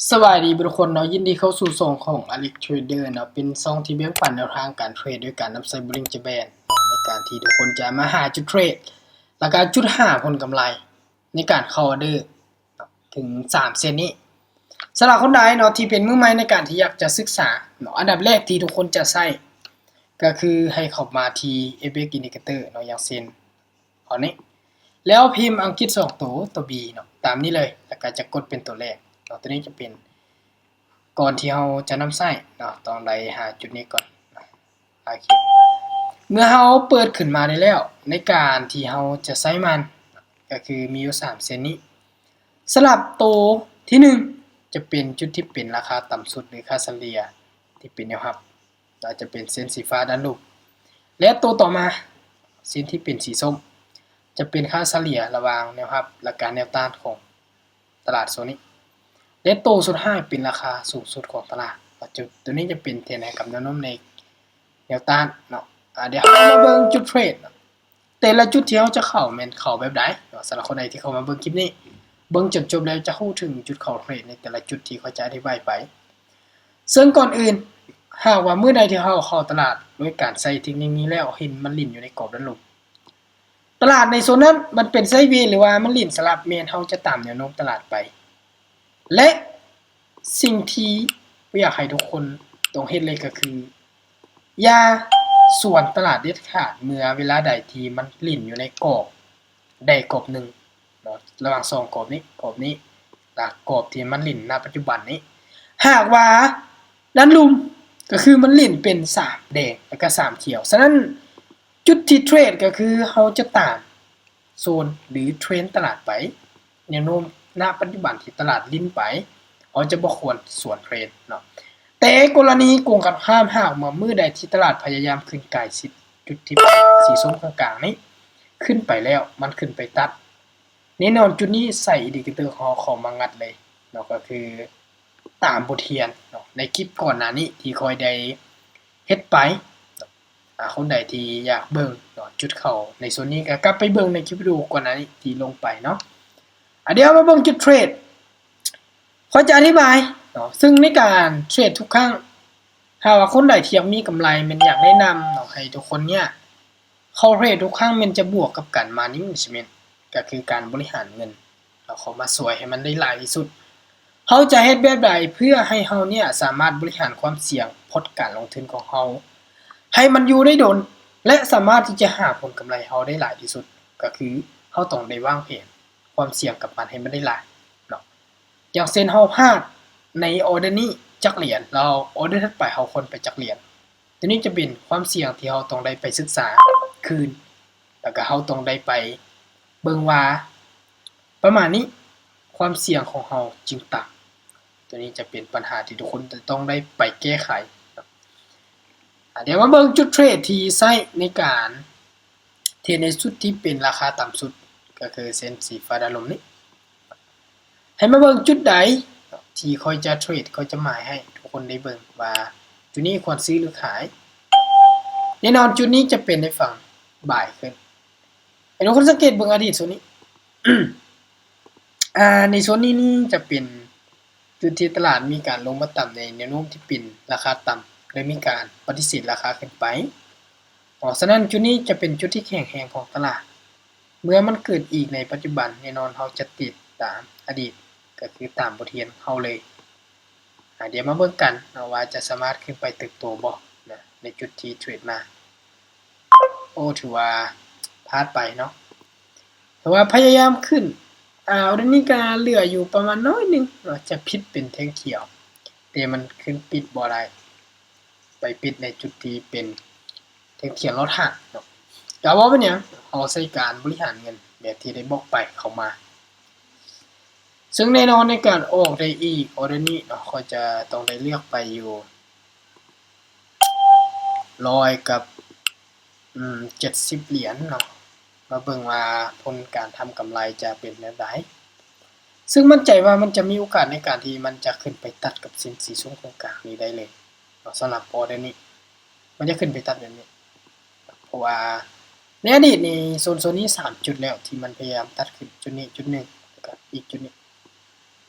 ສະບາຍດີເບິດທຸກຄົນເນາະ, ຍິນດີເຂົ້າສູ່ຊ່ອງຂອງ Alex Trader ເນາະ, ເປັນຊ່ອງທີ່ແບ່ງປັນແນວທາງການເທຣດໂດຍການນຳໃຊ້ Bollinger Band ເນາະ, ໃນການທີ່ທຸກຄົນຈະມາຫາຈຸດເທຣດ ແລ້ວກະຈຸດຫາຜົນກຳໄລໃນການເຂົ້າອອເດີເນາະ ເຖິງສາມເສັ້ນນີ້. ສຳລັບຄົນໃດເນາະທີ່ເປັນມືໃໝ່ໃນການທີ່ຢາກຈະສຶກສາເນາະ, ອັນດັບແລກທີ່ທຸກຄົນຈະໃຊ້ກະຄືໃຫ້ເຂົ້າມາທີ່ FX Indicator ເນາະ, ຢ່າງເຊັ່ນ ເອົານີ້ ແລ້ວພິມອັງກິດສອງໂຕ ໂຕ B ເນາະ ຕາມນີ້ເລີຍ, ແລ້ວກະຈະກົດເປັນໂຕແລກເນາະ, ໂຕນີ້ຈະເປັນ ກ່ອນທີ່ເຮົາຈະນຳໃຊ້ເນາະ ຕ້ອງໄດ້ຫາຈຸດນີ້ກ່ອນເນາະ. ໂອເຄ ເມື່ອເຮົາເປີດຂຶ້ນມາໄດ້ແລ້ວ ໃນການທີ່ເຮົາຈະໃຊ້ມັນ ກະຄືມີຢູ່ສາມເສັ້ນນີ້. ສຳລັບໂຕທີໜຶ່ງ ຈະເປັນຈຸດທີ່ເປັນລາຄາຕ່ຳສຸດ ຫຼື ຄ່າສະເລ່ຍທີ່ເປັນແນວຮັບ ອາດຈະເປັນເສັ້ນສີຟ້າດ້ານລຸ່ມ ແລະ ໂຕຕໍ່ມາ ເສັ້ນທີ່ເປັນສີສົ້ມ ຈະເປັນຄ່າສະເລ່ຍລະຫວ່າງແນວຮັບ ແລະ ກະແນວຕ້ານຂອງຕະຫຼາດໂຊນນີ້ ແລະ ໂຕສຸດທ້າຍເປັນລາຄາສູງສຸດຂອງຕະຫຼາດ. ຈຸດໂຕນີ້ຈະເປັນເທຣນໃຫ້ກັບແນວໂນ້ມໃນແນວຕ້ານເນາະ. ອາ ດຽວເຮົາມາເບິ່ງຈຸດເທຣດເນາະ. ແຕ່ລະຈຸດທີ່ເຮົາຈະເຂົ້າແມ່ນເຂົ້າແບບໃດເນາະ. ສຳລັບຄົນໃດທີ່ເຂົ້າມາເບິ່ງຄລິບນີ້ ເບິ່ງຈົນຈົບແລ້ວຈະຮູ້ເຖິງຈຸດເຂົ້າເທຣດໃນແຕ່ລະຈຸດທີ່ຂ້ອຍຈະອະທິບາຍໄປ. ເຊິ່ງກ່ອນອື່ນ ຫາກວ່າມື້ໃດທີ່ເຮົາເຂົ້າຕະຫຼາດໂດຍການໃຊ້ເທັກນິກນີ້ແລ້ວ ເຫັນມັນຫຼິ້ນຢູ່ໃນກອບດ້ານລຸ່ມ ຕະຫຼາດໃນໂຊນນັ້ນມັນເປັນໄຊເວ ຫຼືວ່າມັນຫຼິ້ນສະຫຼັບ ແມ່ນເຮົາຈະຕາມແນວໂນ້ມຕະຫຼາດໄປ ແລະ ສິ່ງທີ່ບໍ່ຢາກໃຫ້ທຸກຄົນຕ້ອງເຮັດເລີຍກະຄື ຢ່າສວນຕະຫຼາດເດັດຂາດ ເມື່ອເວລາໃດທີ່ມັນຫຼິ້ນຢູ່ໃນກອບໃດກອບໜຶ່ງເນາະ ລະຫວ່າງສອງກອບນີ້ ກອບນີ້ ແລະ ກອບທີ່ມັນຫຼິ້ນນະປັດຈຸບັນນີ້. ຫາກວ່າດ້ານລຸ່ມ ກະຄືມັນຫຼິ້ນເປັນສາມແດງ ແລະກະສາມຂຽວ, ສະນັ້ນຈຸດທີ່ເທຣດກະຄືເຮົາຈະຕາມໂຊນ ຫຼື ເທຣນຕະຫຼາດໄປ ແນວໂນ້ມນະປັດຈຸບັນທີ່ຕະຫຼາດຫຼິ້ນໄປ ເຮົາຈະບໍ່ຄວນສວນເທຣນເນາະ. ແຕ່ກໍລະນີກົງກັນຂ້າມ ຫາກວ່າມື້ໃດທີ່ຕະຫຼາດພະຍາຍາມຂຶ້ນກາຍສິດ ຈຸດທີ່ເປັນສີສົ້ມກາງໆນີ້ ຂຶ້ນໄປແລ້ວ ມັນຂຶ້ນໄປຕັດ ແນ່ນອນຈຸດນີ້ໃສ່ອິນດິເຄເຕີຂອງເຮົາເຂົ້າມາງັດເລີຍເນາະ ກະຄືຕາມບົດຮຽນເນາະ ໃນຄລິບກ່ອນໜ້ານີ້ທີ່ຂ້ອຍໄດ້ເຮັດໄປເນາະ. ອາ ຄົນໃດທີ່ຢາກເບິ່ງເນາະ ຈຸດເຂົ້າໃນໂຊນນີ້ ກະກັບໄປເບິ່ງໃນຄລິບວິດີໂອກ່ອນໜ້ານີ້ທີ່ລົງໄປເນາະ. ອາ ດຽວມາເບິ່ງຈຸດເທຣດ ຂ້ອຍຈະອະທິບາຍເນາະ. ເຊິ່ງໃນການເທຣດທຸກຄັ້ງ ຫາກວ່າຄົນໃດທີ່ຢາກມີກຳໄລ ແມ່ນຢາກແນະນຳເນາະ ໃຫ້ທຸກຄົນເນີ້ຍ ເຂົ້າເທຣດທຸກຄັ້ງແມ່ນຈະບວກກັບການ Money Management ກະຄືການບໍລິຫານເງິນ ເຮົາເຂົ້າມາຊ່ວຍໃຫ້ມັນໄດ້ຫຼາຍທີ່ສຸດ. ເຮົາຈະເຮັດແບບໃດເພື່ອໃຫ້ເຮົາເນີ້ຍສາມາດບໍລິຫານຄວາມສ່ຽງພອດການລົງທຶນຂອງເຮົາ ໃຫ້ມັນຢູ່ໄດ້ດົນ ແລະ ສາມາດທີ່ຈະຫາຜົນກຳໄລເຮົາໄດ້ຫຼາຍທີ່ສຸດ ກະຄືເຮົາຕ້ອງໄດ້ວາງແຜນຄວາມສ່ຽງກັບມັນໃຫ້ມັນໄດ້ຫຼາຍເນາະ. ຢ່າງເຊັ່ນເຮົາພາດໃນອອເດີນີ້ຈັກຫຼຽນ ແລ້ວອອເດີຖັດໄປເຮົາຄວນໄປຈັກຫຼຽນ. ໂຕນີ້ຈະເປັນຄວາມສ່ຽງທີ່ເຮົາຕ້ອງໄດ້ໄປສຶກສາຄືນ ແລ້ວກະເຮົາຕ້ອງໄດ້ໄປເບິ່ງວ່າປະມານນີ້ ຄວາມສ່ຽງຂອງເຮົາຈຶ່ງຕ່ຳ. ໂຕນີ້ຈະເປັນບັນຫາທີ່ທຸກຄົນຈະຕ້ອງໄດ້ໄປແກ້ໄຂ. ອາ ດຽວມາເບິ່ງຈຸດເທຣດທີ່ໃຊ້ໃນການເທຣດໃນຊຸດທີ່ເປັນລາຄາຕ່ຳສຸດ ກະຄືເສັ້ນສີຟ້າດ້ານລຸ່ມນີ້. ໃຫ້ມາເບິ່ງຈຸດໃດທີ່ຂ້ອຍຈະເທຣດ ຂ້ອຍຈະໝາຍໃຫ້ທຸກຄົນໄດ້ເບິ່ງວ່າຈຸດນີ້ຄວນຊື້ຫຼືຂາຍ. ແນ່ນອນຈຸດນີ້ຈະເປັນໃນຝັ່ງບາຍຂຶ້ນ. ໃຫ້ທຸກຄົນສັງເກດເບິ່ງອະດີດໂຊນນີ້ ອາ ໃນໂຊນນີ້ນີ້ຈະເປັນຈຸດທີ່ຕະຫຼາດມີການລົງມາຕ່ຳໃນແນວໂນ້ມທີ່ເປັນລາຄາຕ່ຳ ແລະ ມີການປະຕິເສດລາຄາຂຶ້ນໄປ. ເພາະສະນັ້ນຈຸດນີ້ຈະເປັນຈຸດທີ່ແຂງແຮງຂອງຕະຫຼາດ. ເມື່ອມັນເກີດອີກໃນປັດຈຸບັນ ແນ່ນອນເຮົາຈະຕິດຕາມອະດີດ ກະຄືຕາມບົດຮຽນເຮົາເລີຍ. ອາ ດຽວມາເບິ່ງກັນເນາະວ່າຈະສາມາດຂຶ້ນໄປເຕີບໂຕບໍ່ນະ ໃນຈຸດທີ່ເທຣດມາ. ໂອ້ ຖືວ່າພາດໄປເນາະ. ແຕ່ວ່າພະຍາຍາມຂຶ້ນ ອາ ອອເດີນີ້ກະເຫຼືອຢູ່ປະມານໜ້ອຍໜຶ່ງເນາະ ຈະປິດເປັນແທ່ງຂຽວ ແຕ່ມັນຂຶ້ນປິດບໍ່ໄດ້ ໄປປິດໃນຈຸດທີ່ເປັນແທ່ງຂຽວລອດຫາງເນາະ. ກະບໍ່ເປັນຫຍັງ ເຮົາໃຊ້ການບໍລິຫານເງິນແບບທີ່ໄດ້ບອກໄປເຂົ້າມາ. ເຊິ່ງແນ່ນອນໃນການອອກໄດ້ອີກອອເດີນີ້ເນາະ ຂ້ອຍຈະຕ້ອງໄດ້ເລືອກໄປຢູ່ ຮ້ອຍກັບ ອືມ ເຈັດສິບຫຼຽນເນາະ. ມາເບິ່ງວ່າຜົນການທຳກຳໄລຈະເປັນແນວໃດ. ເຊິ່ງໝັ້ນໃຈວ່າມັນຈະມີໂອກາດໃນການທີ່ມັນຈະຂຶ້ນໄປຕັດກັບເສັ້ນສີສົ້ມກາງໆນີ້ໄດ້ເລີຍເນາະ. ສຳລັບອອເດີນີ້ ມັນຈະຂຶ້ນໄປຕັດແບບນີ້ ເພາະວ່າໃນອະດີດນີ້ ໂຊນ ໂຊນນີ້ສາມຈຸດແລ້ວທີ່ມັນພະຍາຍາມຕັດຂຶ້ນ ຈຸດນີ້ຈຸດໜຶ່ງ ແລ້ວກະອີກຈຸດນີ້.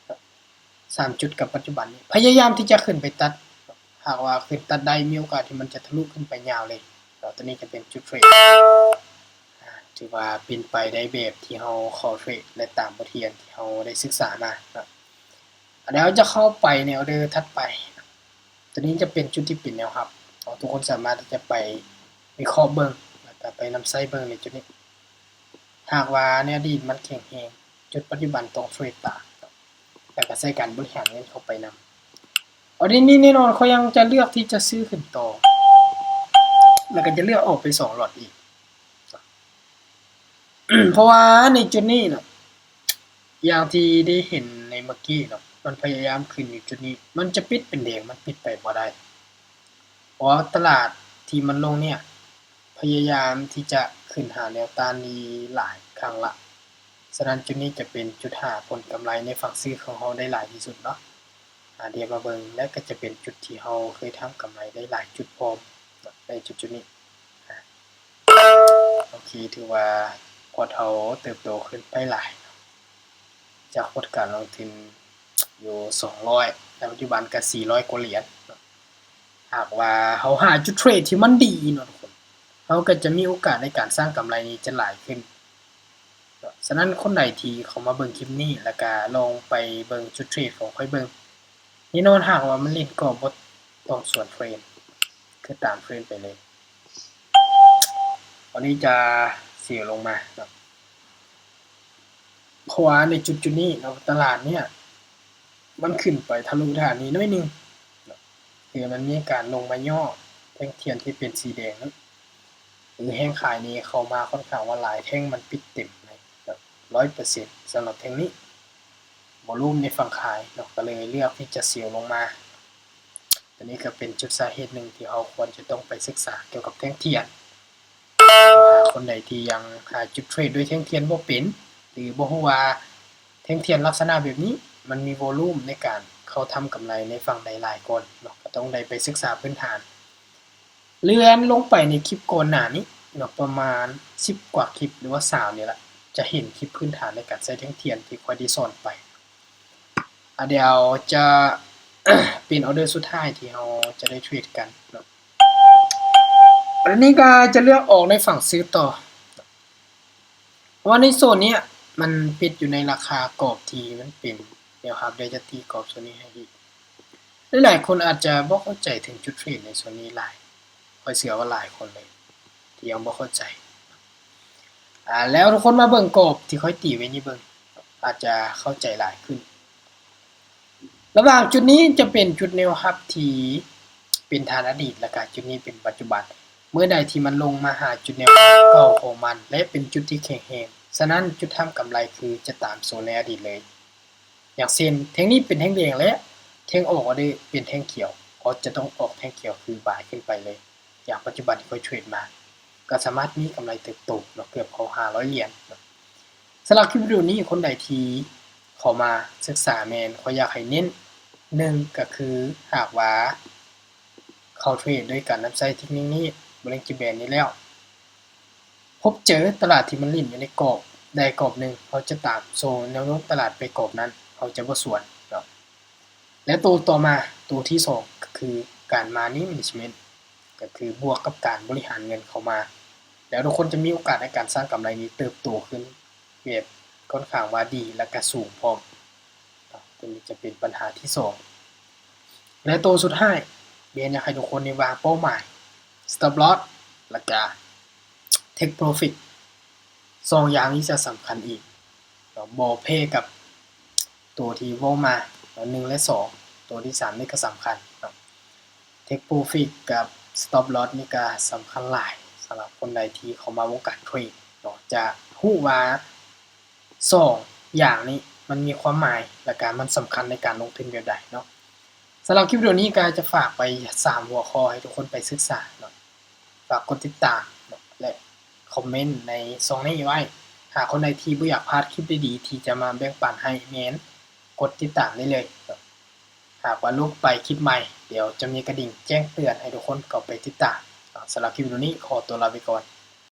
ສາມຈຸດກັບປັດຈຸບັນນີ້ ພະຍາຍາມທີ່ຈະຂຶ້ນໄປຕັດ ຫາກວ່າຂຶ້ນຕັດໄດ້ ມີໂອກາດທີ່ມັນຈະທະລຸຂຶ້ນໄປຍາວເລີຍ. ແລ້ວຕົວນີ້ຈະເປັນຈຸດເທຣດ ອ່າ ຖືວ່າເປັນໄປໄດ້ແບບທີ່ເຮົາເຂົ້າເທຣດ ແລະ ຕາມບົດຮຽນທີ່ເຮົາໄດ້ສຶກສາມາເນາະ. ແລ້ວຈະເຂົ້າໄປໃນອໍເດີຖັດໄປ. ຕົວນີ້ຈະເປັນຈຸດທີ່ເປັນແນວຮັບເນາະ. ທຸກຄົນສາມາດທີ່ຈະໄປວິເຄາະເບິ່ງ ແລ້ວກໍໄປນຳໃຊ້ເບິ່ງໃນຈຸດນີ້. ຫາກວ່າໃນອະດີດມັນແຂງແຮງ ຈຸດປັດຈຸບັນຕ້ອງເທຣດຕາມ ແລ້ວກໍໃຊ້ການບໍລິຫານເງິນເຂົ້າໄປນຳ. ອອເດນີ້ແນ່ນອນ ຂ້ອຍຍັງຈະເລືອກທີ່ຈະຊື້ຂຶ້ນຕໍ່ ແລ້ວກໍຈະເລືອກອອກເປັນສອງລັອດອີກ ເພາະວ່າໃນຈຸດນີ້ເນາະ ຢ່າງທີ່ໄດ້ເຫັນໃນເມື່ອກີ້ເນາະ ມັນພະຍາຍາມຂຶ້ນຢູ່ຈຸດນີ້ ມັນຈະປິດເປັນແດງ ມັນປິດໄປບໍ່ໄດ້ ເພາະວ່າຕະຫຼາດທີ່ມັນລົງເນີ້ຍ ພະຍາຍາມທີ່ຈະຂຶ້ນຫາແນວຕ້ານນີ້ຫຼາຍຄັ້ງລະ. ສະນັ້ນຈຸດນີ້ຈະເປັນຈຸດຫາຜົນກຳໄລໃນຝັ່ງຊື້ຂອງເຮົາໄດ້ຫຼາຍທີ່ສຸດເນາະ. ອາ ດຽວມາເບິ່ງ ແລະ ກໍຈະເປັນຈຸດທີ່ເຮົາເຄີຍທຳກຳໄລໄດ້ຫຼາຍຈຸດພ້ອມເນາະ ໃນຈຸດໆນີ້. ອາ ໂອເຄ ຖືວ່າພອດເຮົາເຕີບໂຕຂຶ້ນໄປຫຼາຍ ຈາກພອດການລົງທຶນຢູ່ສອງຮ້ອຍ ໃນປັດຈຸບັນກໍສີ່ຮ້ອຍກວ່າຫຼຽນເນາະ. ຫາກວ່າເຮົາຫາຈຸດເທຣດທີ່ມັນດີເນາະທຸກຄົນ ເຮົາກໍຈະມີໂອກາດໃນການສ້າງກຳໄລນີ້ຈະຫຼາຍຂຶ້ນເນາະ. ສະນັ້ນຄົນໃດທີ່ເຂົ້າມາເບິ່ງຄລິບນີ້ ແລ້ວກະລອງໄປເບິ່ງຈຸດເທຣດຂອງຂ້ອຍເບິ່ງ ແນ່ນອນຫາກວ່າມັນຫຼິ້ນກໍບໍ່ຕ້ອງສວນເທຣນ ຄືຕາມເທຣນໄປເລີຍ. ອັນນີ້ຈະເຊວລົງມາເນາະ ເພາະວ່າໃນຈຸດຈຸດນີ້ເນາະ ຕະຫຼາດເນີ້ຍ ມັນຂຶ້ນໄປທະລຸຖານນີ້ໜ້ອຍໜຶ່ງເນາະ ຄືມັນມີການລົງມາຫຍໍ້ແທ່ງທຽນທີ່ເປັນສີແດງເນາະ ຄືແຮງຂາຍນີ້ເຂົ້າມາຂ້ອນຂ້າງວ່າຫຼາຍ ແທ່ງມັນປິດເຕັມເລີຍ ແບບຮ້ອຍເປີເຊັນ ສຳລັບແທ່ງນີ້ ວອລຸ່ມໃນຝັ່ງຂາຍເນາະ ກໍເລີຍເລືອກທີ່ຈະເຊວລົງມາ. ຕົວນີ້ກໍເປັນຈຸດສາເຫດໜຶ່ງທີ່ເຮົາຄວນຈະຕ້ອງໄປສຶກສາກ່ຽວກັບແທ່ງທຽນ. ຖ້າຄົນໃດທີ່ຍັງຫາຈຸດເທຣດດ້ວຍແທ່ງທຽນບໍ່ເປັນ ຫຼື ບໍ່ຮູ້ວ່າແທ່ງທຽນລັກສະນະແບບນີ້ມັນມີວອລຸ່ມໃນການເຂົ້າທຳກຳໄລໃນຝັ່ງໃດຫຼາຍກ່ອນເນາະ ກໍຕ້ອງໄດ້ໄປສຶກສາພື້ນຖານ. ເລື່ອນລົງໄປໃນຄລິບກ່ອນໜ້ານີ້ເນາະ ປະມານສິບກວ່າຄລິບ ຫຼືວ່າຊາວນີ້ລະ ຈະເຫັນຄລິບພື້ນຖານໃນການໃຊ້ແທ່ງທຽນທີ່ຂ້ອຍໄດ້ສອນໄປ. ອາ ດຽວຈະເປັນອໍເດີສຸດທ້າຍທີ່ເຮົາຈະໄດ້ເທຣດກັນເນາະ. ອັນນີ້ກໍຈະເລືອກອອກໃນຝັ່ງຊື້ຕໍ່ ເພາະວ່າໃນໂຊນເນີ້ຍມັນປິດຢູ່ໃນລາຄາກອບທີ່ມັນເປັນແນວຮັບ ແລະ ຈະຕີກອບໂຊນນີ້ໃຫ້ອີກ. ຫຼາຍໆຄົນອາດຈະບໍ່ເຂົ້າໃຈເຖິງຈຸດເທຣດໃນໂຊນນີ້ຫຼາຍ ຂ້ອຍເຊື່ອວ່າຫຼາຍຄົນເລີຍທີ່ຍັງບໍ່ເຂົ້າໃຈ. ອາ ແລ້ວທຸກຄົນມາເບິ່ງກອບທີ່ຂ້ອຍຕີໄວ້ນີ້ເບິ່ງ ອາດຈະເຂົ້າໃຈຫຼາຍຂຶ້ນ. ລະຫວ່າງຈຸດນີ້ຈະເປັນຈຸດແນວຮັບທີ່ເປັນທານອະດີດ ແລະກະຈຸດນີ້ເປັນປັດຈຸບັນ. ເມື່ອໃດທີ່ມັນລົງມາຫາຈຸດແນວຮັບເກົ່າຂອງມັນ ແລະເປັນຈຸດທີ່ແຂງແຮງ, ສະນັ້ນຈຸດທຳກຳໄລຄືຈະຕາມໂຊນໃນອະດີດເລີຍ. ຢ່າງເຊັ່ນ ແທ່ງນີ້ເປັນແທ່ງແດງ ແລະແທ່ງອອກອອເດີເປັນແທ່ງຂຽວ, ກໍຈະຕ້ອງອອກແທ່ງຂຽວຄືບາຍຂຶ້ນໄປເລີຍ. ຢ່າງປັດຈຸບັນທີ່ຂ້ອຍເທຣດມາ ກໍສາມາດມີກຳໄລເຕີບໂຕເນາະ ເກືອບເຂົ້າຫ້າຮ້ອຍຫຼຽນເນາະ. ສຳລັບຄລິບວິດີໂອນີ້ ຄົນໃດທີ່ເຂົ້າມາສຶກສາແມ່ນຂ້ອຍຢາກໃຫ້ເນັ້ນ ໜຶ່ງ ກໍຄືຫາກວ່າເຂົ້າເທຣດໂດຍການນຳໃຊ້ເທັກນິກນີ້ Bollinger Band ນີ້ແລ້ວ ພົບເຈີຕະຫຼາດທີ່ມັນຫຼິ້ນຢູ່ໃນກອບໃດກອບໜຶ່ງ ເຮົາຈະຕາມໂຊແນວໂນ້ມຕະຫຼາດໄປກອບນັ້ນ ເຮົາຈະບໍ່ສວນເນາະ. ແລະໂຕຕໍ່ມາ ໂຕທີສອງ ກໍຄືການ Money Management ກໍຄືບວກກັບການບໍລິຫານເງິນເຂົ້າມາ ແລ້ວທຸກຄົນຈະມີໂອກາດໃນການສ້າງກຳໄລນີ້ເຕີບໂຕຂຶ້ນແບບຂ້ອນຂ້າງວ່າດີ ແລະກະສູງພ້ອມ. ຕົວນີ້ຈະເປັນບັນຫາທີສອງ ແລະໂຕສຸດທ້າຍ ແມ່ນຢາກໃຫ້ທຸກຄົນນີ້ວາງເປົ້າໝາຍ Stop Loss ແລະກະ Take Profit ສອງຢ່າງນີ້ຈະສຳຄັນອີກ ບໍ່ແພ້ກັບໂຕທີ່ເວົ້າມາ ໜຶ່ງ ແລະ ສອງ ໂຕທີສາມນີ້ກໍສຳຄັນເນາະ. Take Profit ກັບ Stop Loss ນີ້ກໍສຳຄັນຫຼາຍ ສຳລັບຄົນໃດທີ່ເຂົ້າມາວົງການເທຣດເນາະ ຈະຮູ້ວ່າສອງຢ່າງນີ້ມັນມີຄວາມໝາຍ ແລະກະມັນສຳຄັນໃນການລົງທຶນແບບໃດເນາະ. ສຳລັບຄລິບວິດີໂອນີ້ກໍຈະຝາກໄປສາມຫົວຂໍ້ໃຫ້ທຸກຄົນໄປສຶກສາເນາະ. ຝາກກົດຕິດຕາມເນາະ ແລະ ຄອມເມັນໃນຊ່ອງນີ້ໄວ້. ຫາກຄົນໃດທີ່ບໍ່ຢາກພາດຄລິບດີໆທີ່ຈະມາແບ່ງປັນໃຫ້ ແມ່ນກົດຕິດຕາມໄດ້ເລີຍ. ຫາກວ່າລົງໄປຄລິບໃໝ່ ດຽວຈະມີກະດິ່ງແຈ້ງເຕືອນໃຫ້ທຸກຄົນເຂົ້າໄປຕິດຕາມ. ສຳລັບຄລິບວິດີໂອນີ້ຂໍຕົວລາໄປກ່ອນ.